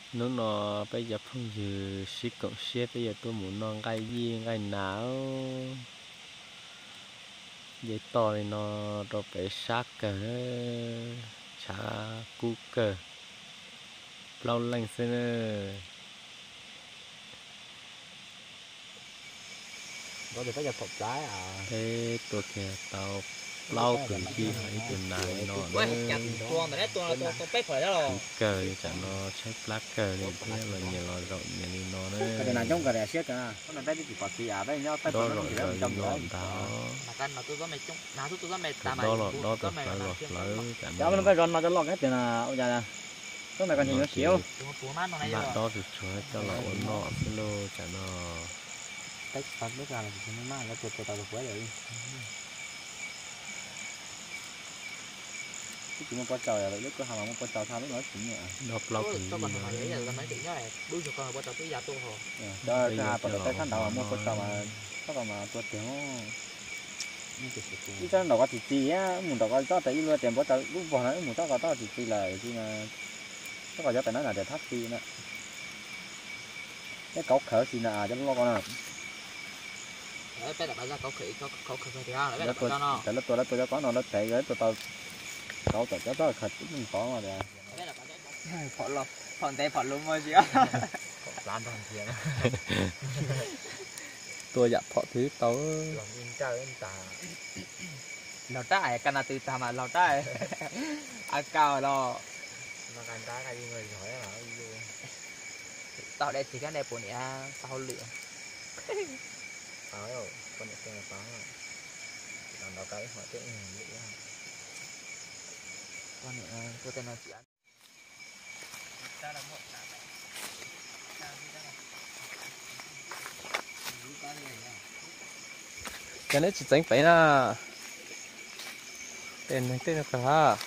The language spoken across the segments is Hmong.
Hnub no peb cov phooj ywg sib koom siab peb yuav tuaj mus noj nqaij yij nqaij nas. Nce toj li no rau pem sab kawg, tshav kub kawg, plaub leej xwb na. Peb tuaj kiag tau plaub kwv tij hos ib tug nas li no. Kwv kawg li, tsam no tshaib plab kawg li thiab los nyias los zaum nyias li no na. Dob zom zaws li no ntag. Dob los dob tawm hlawv los hlawv tsam no. Mam dob tsuag tsuag coj los ua noj xwb lauj tsam no. Dob plaub kwv li no. Ib tsob nraum ko txiv txiv, mus nraum ko txoj tes ib lub tias npov tau lub vog no wb mus txoj ko txoj txiv txiv lawm, txoj ko cov tais na tias thab txiv na. Peb kauv khawv si na cov loj ko na. Lawv tua lawv tua cov ko no lawv tev lawv tua tau kauv tom cov txoj khaws tib tog no tias. Phom ntev phom luv muaj tsis. Tua yam phom twg tau. Laug rab ka na tw tag mas laug rab a kaus los. Tau dej txiv kab dej puas niam tau hauj lwm. Ces neb tsis txeev pem na. Pem neeg tej no kawg hab.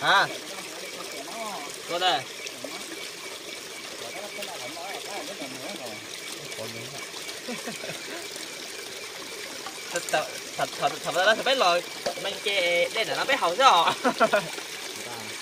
Hab, ua ntej. Thaum peb los me ces dej ntawm no peb haus xwb os.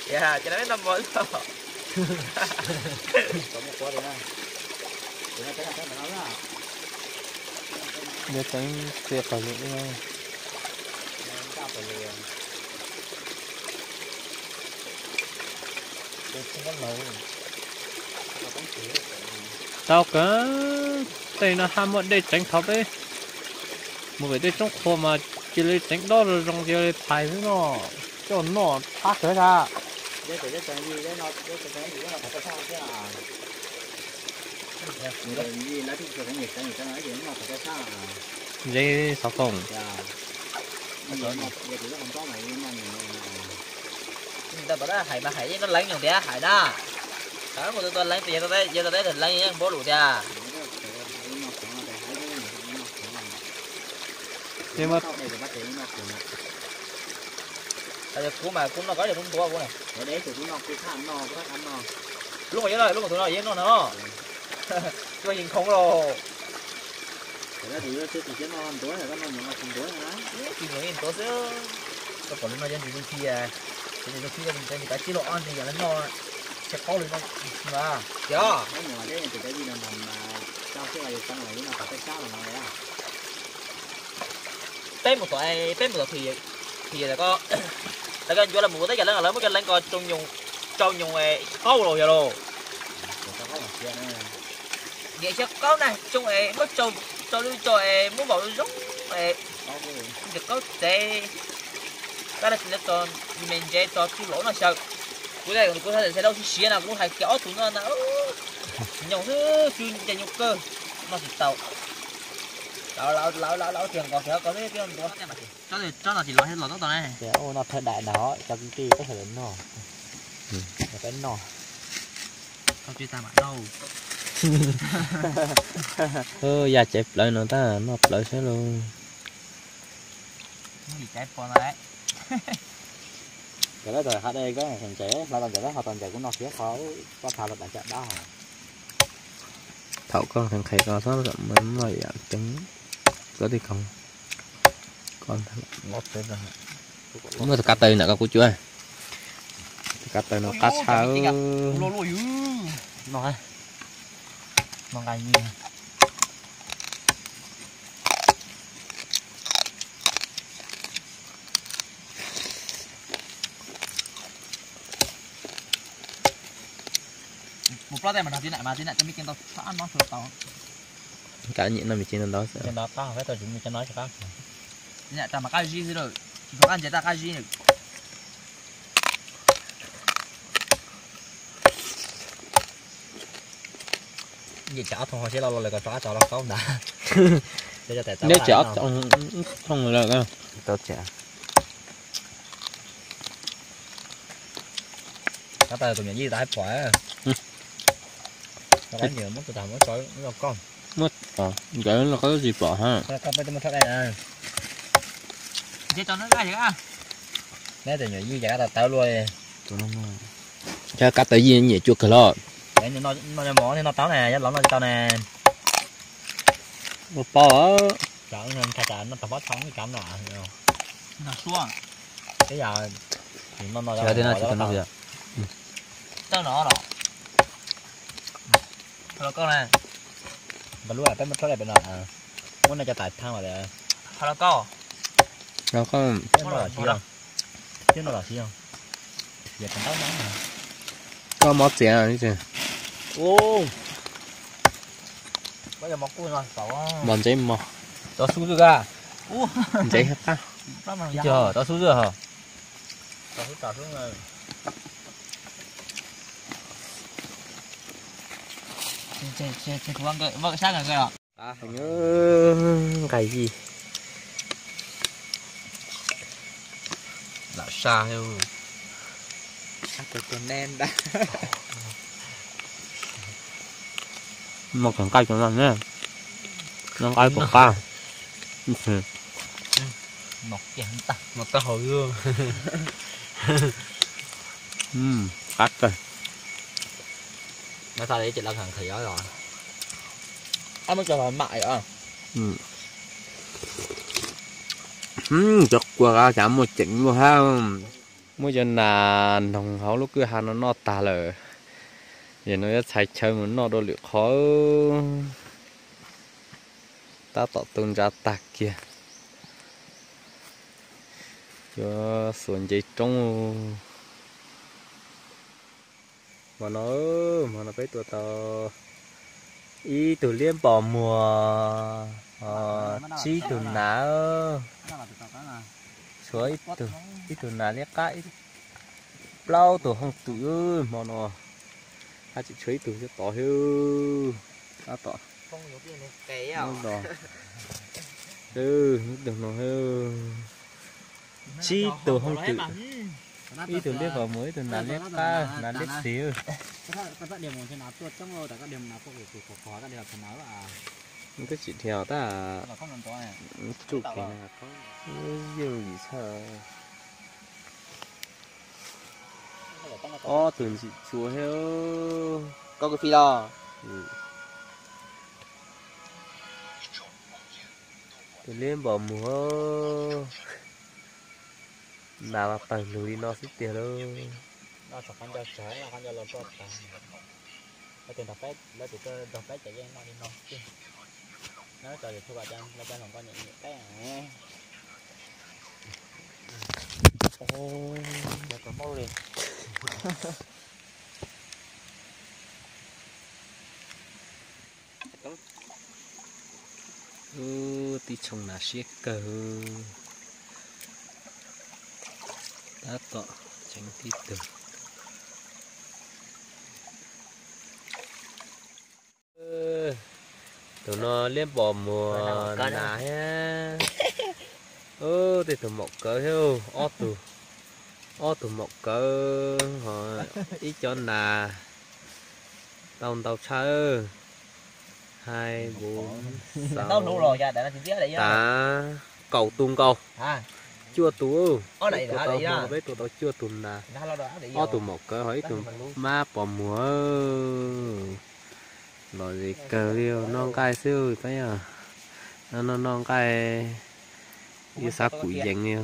Ces no peb noj mov xwb os. Yuav tseev txias pawg lug li. Tau kawg, tej no haj muaj dej tseev thaum peb mus pem tej roob qhua mas cia li tseev dob zoo zoo cia li phais xwb no, coj noj thab kawg tag. Ntseeg xov foom. Tau tom dab hais mas hais yeej noj leeb nyuag tias hais na. Tau mus tua leeb, yog tau dab leeb yeej npaub lus tiag. Kuv mas kuv noj ko kuv ntuav kuv na. Lub mus yuav lub mus tus no yeej noj no. Cuag yeej khoov los. Tsis ntuav xwb. Koj pom lub no cov ntsis zoo khi, cov ntsis zoo khi cov ntsis kav tsib los ob ntsis yog lawv noj, tsis qaub li no mas. Yog. Peb mus tom, peb mus tom thim, thim ko, lawv ko ncuav los mus ua teb cov leeb, lawv muab cov leeb ko tsau nyoos, tsau nyoos qaub los yog lauj. Niam xyaw qaub na, tsau es muab tsau, tsau lub tsau es muab npaum zoo es, ntsis qaub tsev. Kab dab tsi lawv tso me ntsev tso tsuj laus noj xyaw. Kuv kuv hais lauj siab siab no kuv hais kiag ob tug no na, nyoos xwb xwb nce nyoos kawg, noj tsis tau. Lawv lawv lawv tias nqos kiag ko xwb peb ntuav. Tsob no tsis los los tau ne. Noj thawj daim ntag cov kwv tij peb sawv daws noj. Peb noj. Ya caiv plawv no tab noj plawv saib lauj. Cov lawv tau ha dej koj ntses hla tau ntses, ho tau ntses kuv noj kiag qhov koj tha los dais caj dab. Thaum koj nqhis nqhis ko txhob noj yam ceev, koj tij koog. Muaj tus kav taws ntawm ko kuv cuab. Tus kav taws no qab tshaj. Mus plob tej mas nrog tib nam mas tib nam cov me kev ntau tshaj no tshua tau. Kav nyem no me kev ntau ntau xwb. Tib nam tas mas qab zib xwb lawm, tsis tshua qab ntses tab qab zib lawm. Nce tsam ob thooj ho siab lo lo lawm kom tso qab tso los kaub ntag. Neb tsam ob thooj lawm. Tau tsam. Kab tas tus nyuam yij tas haib pom. Muab tus tas muab tso loj koj. Nkawd los koj tsis pom ha. Neb tus nyuam yij cas kab tas tawv luaj li. Cas kab tas yij nyiam cua kawg los. No mov no tau ne, yog los no tsis tau ne. Ua pau. Npaj lub peb muab rhaub daim pem no, muab no cov tais thaj mas. Los koj, thiab no los siv, koj mob txiav. Mos ntsev mos, ntsev qab, tov xub xwb ho. Nqa yij lam sa. Muaj kawg nqaij rau no ne, nqaij pom qab. Qab kawg. Cov kua cas muaj ceem luaj hab. Muab cov nas noog hauv lub kwj ha no noj tag lawm, yog no yuav txhais chaw mus noj dua lwm qhov. Tab tom tu ntsa tag kiag. Cov xuas nce roob. Hmo no, hmo no peb tua tau ib tug liab npos muag, tsib tug nas, tshuav ib tug nas liab qab, plaub tus hooj twm hmo no. Hab tseem tshuav ib tug cov tod hab. Tab tom, ib tug no, tsib tug hooj twm, ib tug liab npos muag, ib tug nas liab qab, nas liab txiv. Twb tsis dhia tab, tsuj kev na, yeej yim txhaj. Ob tug ntsim txhua thiab. Koj kwv fi los. Tus liab npos muag, nas mas pawg lug li no xwb tiag lauj. Lawv tus nrog peb, lawv tus nrog peb ces yeej noj li no tiag. Nyob lub tso YouTube lawv cov hluas nkauj nyiam nyiam peb. Ub, tib tshooj nas siab kawg. Tab tom tseev tib tug. Tus no liab npos muag nas thiab. Ub, tej tug maum kawv thiab, ob tug, ob tug maum kawv ho. Ib cov nas tau ntau tshaj, hai bốn sáu, tám, kaum tus nkaus, cuaj tus. Peb tua tau, peb tua tau cuaj tus nas, ob tug maum kawv ho ib tug mab pos muag. Lom zem kawg li, noj nqaij xwb peb. Noj noj nqaij ib sab kuv yees li.